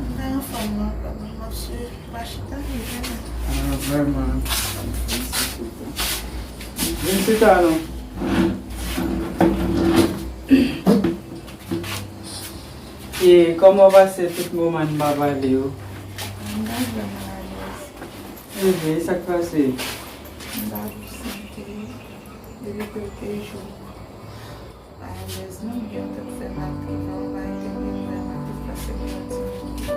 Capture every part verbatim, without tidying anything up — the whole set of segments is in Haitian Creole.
M pa anfòm non, m ap swiv, m pa chita, m vini. Ah, vrèman. Vin chita non. E kòman w pase tout moman n pa pale yo? M pa vrèman alèz. Enben, sa k pase? M pa pou sante. Depi kèlke jou. Pa alèz non, m gen yon tèt fè mal ki fè yon bagay ke m gen vrèman tout pase m yon timoun ki fè.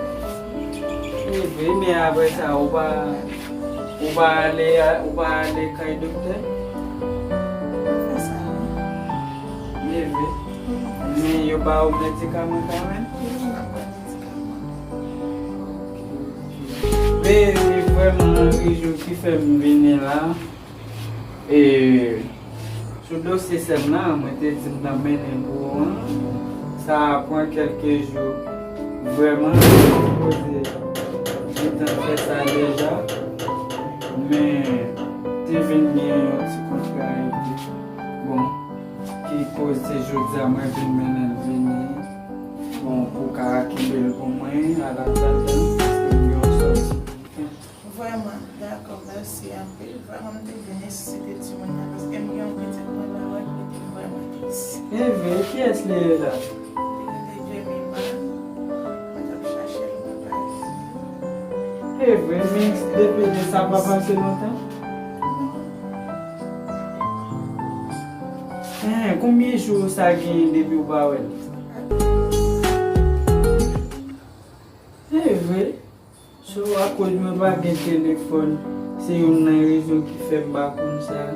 Enben, men apre sa, ou pa, ou pa ale, ou pa ale kay doktè? Mwen fè sa, wi. Enben. Men yo ba ou medikaman kanmenm? Wi, m ap pran medikaman. Men vrèman rezon ki fè m vini la, e, sou dosye sè m nan, mwen te di m t ap mennen pou ou an. Sa pran kèlke jou. Vrèman, mwen sipoze gentan fè sa deja. Men, te vin gen yon ti kontra epi, bon, ki koze jodi a mwen vin mennen l vini. Bon, pou ka kenbe l pou mwen, alatandan, paske m gen yon sòti. Vrèman, dakò, mèsi anpil. Vrèman, m te vin nesesite timoun nan, paske m gen yon pitit mwen la, wè, ki te vrèman tris. Enben, kiyès li ye la? Li rele Jemima. Mwen t ap chache l, mwen pa jwenn li. Enben, men depi lè sa pa pase lontan? Non. Hen, konbyen jou sa gen depi w pa wè l? Sa pa gen. Enben. So, akoz mwen pa gen telefòn, se youn nan rezon ki fè m pa konn sa.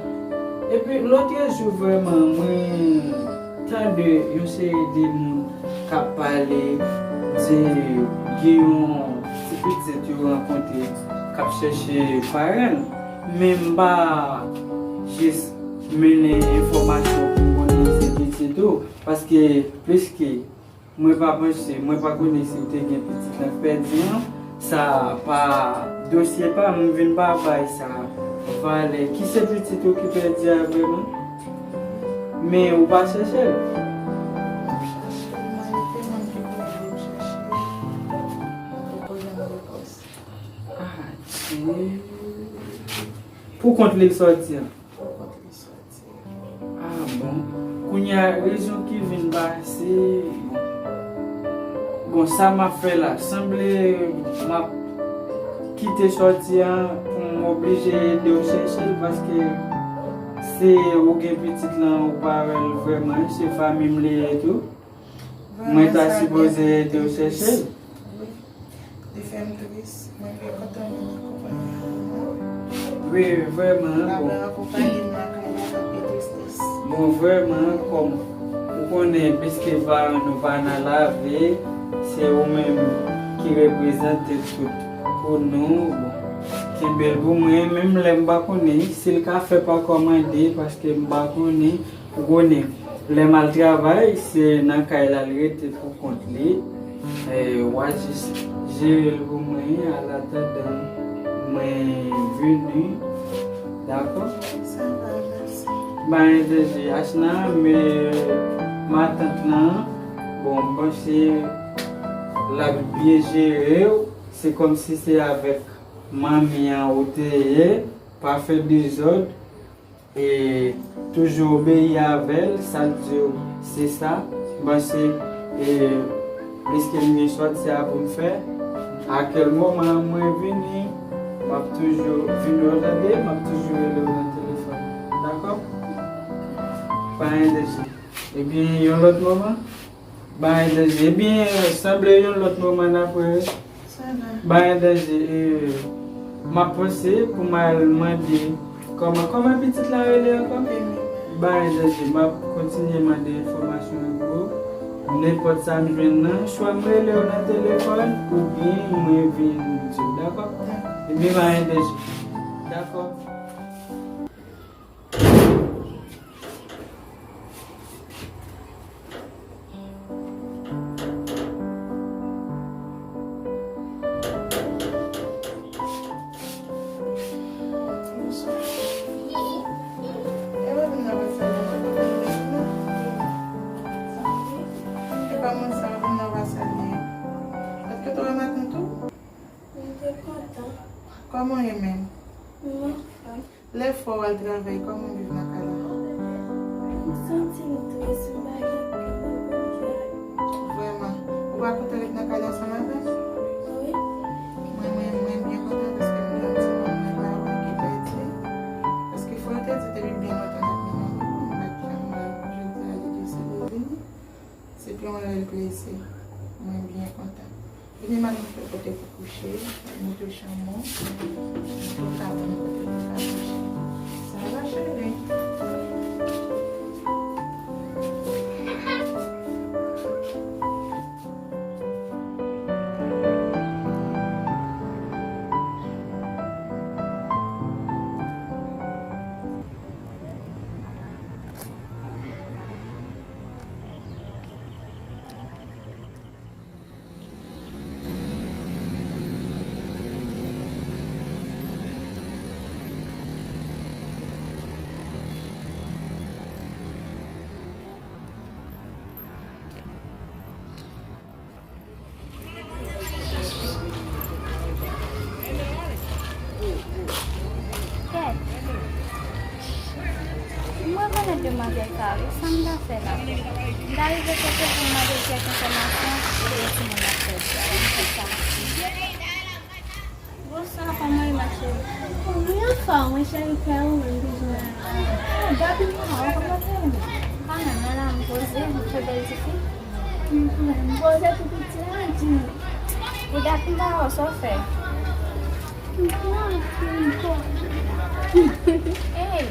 Epi, lòtrejou, vrèman, mwen tande yon seri de moun k ap pale, di gen yon ti pitit yo rankontre k ap chèche paran l. Men m pa jis mennen enfòmasyon pou m konnen se pitit ou, paske pliske Mwen pa panse, mwen pa konnen si w te gen pitit lan k pèdi an. Sa pa dosye pa m, m vin pa bay sa valè. Ki se pitit ou ki pèdi a vrèman? Men ou pa chèche l? M ap chache l, mwen, yo te mande pou m vin chèche l. Mwen poko jwenn repons. Adye. Pou kont li l sòti an? Pou kont li sòti. Ah bon. Kounye a, rezon ki vin pase, bon. Bon, sa m ap fè la, sanble m ap kite sòti an pou m oblije ede w chèche l, paske se ou gen pitit lan, ou pa wè l vrèman, se fanmi m li ye tou. Mwen ta sipoze ede w chèche l. Wi. Li fè m tris. Mwen byen kontan vin akonpanye avè w. Wi, vrèman, bon. Papa akonpanye m lakay la, l ap gen tristès. Bon, vrèman, kòm ou konnen, piske paran nou pa nan lavi, se ou menm ki reprezante tout pou nou. Bon, kenbe l pou mwen, menm lè m pa konnen si l ka fè pa kòmande, paske m pa konnen. Ou konnen, lè m al travay, se nan kay la l rete pou kont li. Eh, w a jis jere l pou mwen, alatandan mwen vini. Dakò? Sa va, mèsi. Ba enteje Achna, men matant lan, bon, m panse l ap byen jere w. Se kòmsi se avèk manmi an ou te ye, pa fè dezòd. E toujou obeyi avè l, sa l di w, se sa. M panse, e, pliske m gen sòti a pou m fè, a kèl moman mwen vini, m ap toujou vin wè w tande, m ap toujou rele w nan telefòn. Dakò? Pa enteje. Ebyen, yon lòt moman? Ba enteje. Ebyen, sanble yon lòt moman n ap wè. Sa va. Ba enteje, e, m ap panse pou m al mande kòman, kòman pitit la rele ankò? Jemima. Ba enteje, m ap kontinye mande enfòmasyon yo pou ou. Nenpòt sa m jwenn nan, swa m rele w nan telefòn, oubyen mwen vin di w, dakò? Dakò. Ebyen, ba enteje. Dakò. Bonswa. E pa moun sa w ap vin nan pase li. Èske w te wè matant Kòman w ye menm? Mwen anfòm. Lè fwa w al travay, kòman w viv nan kay la? M santi m tris, m pa gen anyen pou m fè. Vrèman? Ou pa kontan ret nan kay la ansanm avè m? Wi. Mwen, mwen, mwen byen kontan paske m gen yon timoun mwen pa wè ki pèdi. Paske fò yo te di depi byen lontan n ap mennen yon moun, m pa t janm wè l. Jodi a, li deside vini. Se pou yon rèl plezi. Mwen byen kontan. Vini m al montre w kote pou kouche, montre w chanm ou, montre w kab ou, kote pou w ka kouche. Sa va, cheri? Kèt. M rekonèt demwazèl sa a, wi. Sa m ta fè la? M ta rive kote pou m mande kèk enfòmasyon, epi yon timoun ap fè sa. M fè sa. Bonswa, kòman w ye, ma chérie? Mwen anfòm, wi, cheri, kè ou menm, toujou la. Ah, Gaby, mwen, ou kòman w ye? Pa mal, mwen la, m poze, m fè bèl ti fi. M, m, m poze tou piti la, di m. Ou dat m pa wè w, sa w fè? M pran, m pran. Ey,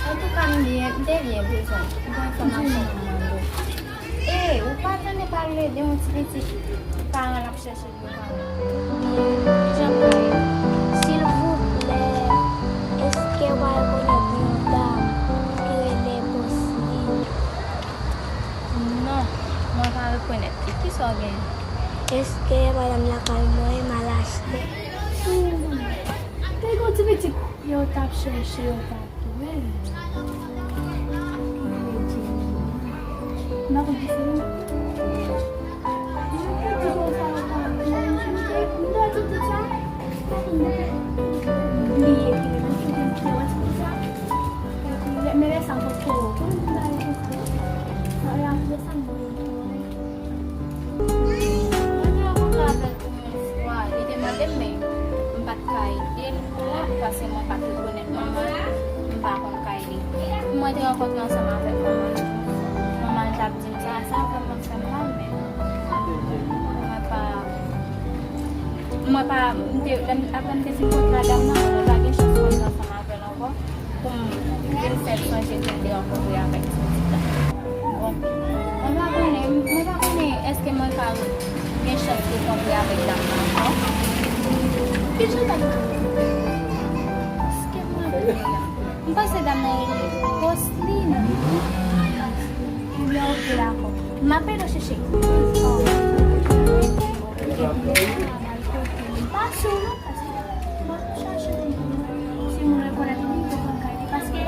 antouka, m byen, m te byen bezwen yon enfòmasyon pou mande w. Ey, ou pa tande pale de yon ti pitit paran l ap chèche. Jan pral. Silvouplè, èske w pa rekonèt yon dam ki rele Posline? Non, mwen pa rekonèt li. Kisa w genyen? Èske madanm lakay mwen mal achte? Hmm. Te gen yon ti pitit yo t ap chèche, yo t ap Wi. M pa konn kisa. M pa konn kisa. Bliye ki mwen fout m te wè se sa. Men lè sa m poko. Apre sa m bliye. Mwen te rankontre avè l pou yon fwa, li te mande m, men m pa t ka ede l, paske mwen pa t rekonèt manman l, m pa konn ka ede l. Mwen te rankontre ansanm avèk manman l, manman l t ap di m sa, sa vrèman fè m mal, men mwen pa, mwen pa, m te, lè m, apre m te fin kontre a dam nan, mwen pa gen chans kontre ansanm avè l ankò. Pou m vin fè l sonje ke l te rankontre avèk ti pitit la. Bon, mwen pa konnen, mwen pa konnen èske mwen ka gen chans pou kontre avèk dam nan ankò. Ki jan dam nan rele? Èske mwen rele a? M panse dam nan rele Posline. Ebyen, oke, dakò. M ap ede w chèche. M pa sou non. Paske m ap chache pou m si moun rekonèt li, pou konn kay li. Paske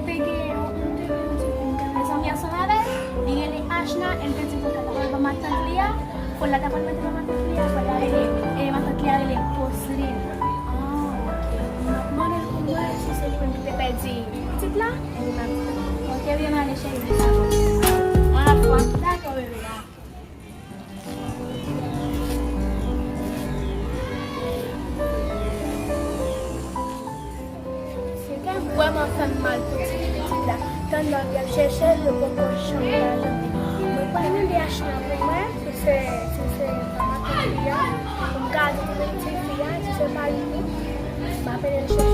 te gen yon, te gen yon ti fi m te fè zanmi ansanm avè l, li rele Ashna, e l te di pou l ta pral ban matant li a, pou l ta pral mete ban matant li a, pou l ta rele, e matant li a rele Posline. Ah, oke. M ap mande l pou m wè si se li menm ki te pèdi pitit la, epi m ap di l. Oke, byen ale, cheri, dakò. Yon lòt fwa. Dakò, bebe. Se te vrèman fè m mal pou ti pitit la. Tann nan y ap chèche l, yo poko janm pa jwenn li. Mwen pral mande Ashna pou mwen, si se, si se pa matant li a, pou m ka di pou ti fi a, si se pa li, m ap ede l chèche.